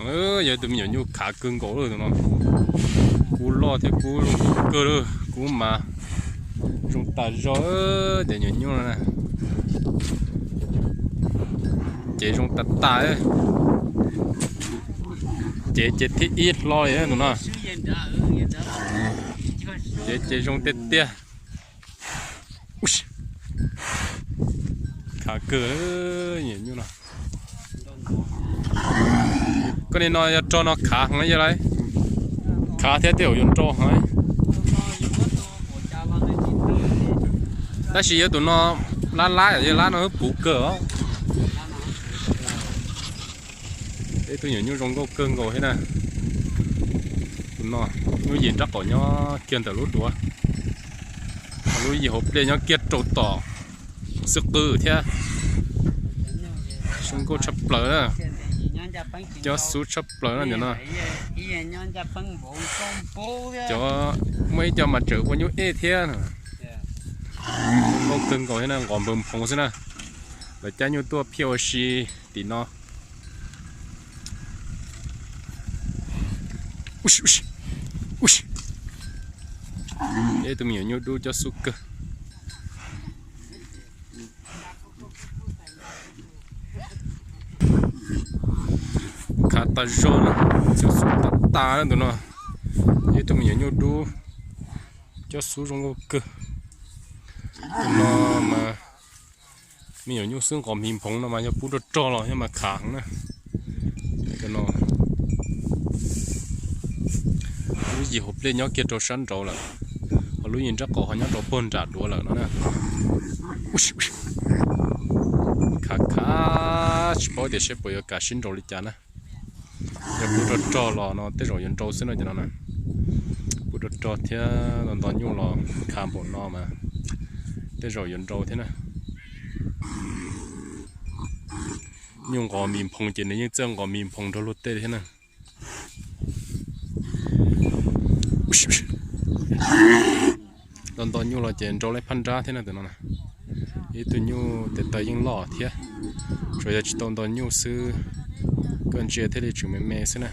Yog tus me nyuam nyuj khav kawg nkaus lawm tus no. Kub loj thiab kub zoo kawg lawm, kub mas zoo tas zog. Cov nyuam nyuj no na, cev zoo tas tas. Cev ces thib ib hlo li tus no. Cev ces zoo tiag tiag. Khav kawg nyuam nyuj no. Koj nim no yog rog no khav heev yog lawm. Khav thiab tej zaum yuav nrau heev. Tab sis yog tus no lab lab yog lab no puv kawg os. Ib tug nyuam nyuj zoo nkauj kawg nkaus thiab na. Tus no lub yim nrab qaum nyob kiag ntawm lub duav, lub yim hauv pliaj nyob kiag rau tom xwb qw thiab. Zoo nkauj tshaj plaws na, cov xub tshaj plaws na ntawm no. Cov muaj ib co mas tseem ua nyuj ej thiab. Zoo nkauj kawg nkaus thiab na, nqos npawg nphoov xwb na. Lawv cab nyuj tuaj phiaj ua si tim no. Ib tug me nyuam nyuj dub cov xub kawg. Khav tas zog na, cov xub tas tas na tus no. Ib tug me nyuam nyuj dub cov xub zoo nkauj kawg. Tus no mas me nyuam nyuj xwb, nqos mis nphoov no mas yog pub rog rog los yog mas khav heev na. Tus no lub yim hauv pliaj nyob kiag rau sab nraud lawm, ho lub yim nrab qaum ho nyob rau puag nram duav lawm no na. Khav khav tsis paub tias seb puas yuav kam sib nraus li cas na. Yog pub rog rog los no tej zaum yuav nrau xwb no cov no na. Pub rog rog thiab nto nto nyuj los khav npaum no mas tej zaum yuav nrau thiab na. Nyuj nqos mis nphoov ces nws yeej txawj nqos mis nphoov nrog luag tej thiab na. Nto nto nyuj los ces nrau lej phab nrab thiab na tus no na. Ib tug nyuj tes taw yeej loj thiab, tsuas yog tsis tau nto nyuj xwb, koj ntsia thiaj li tseem me me xwb na.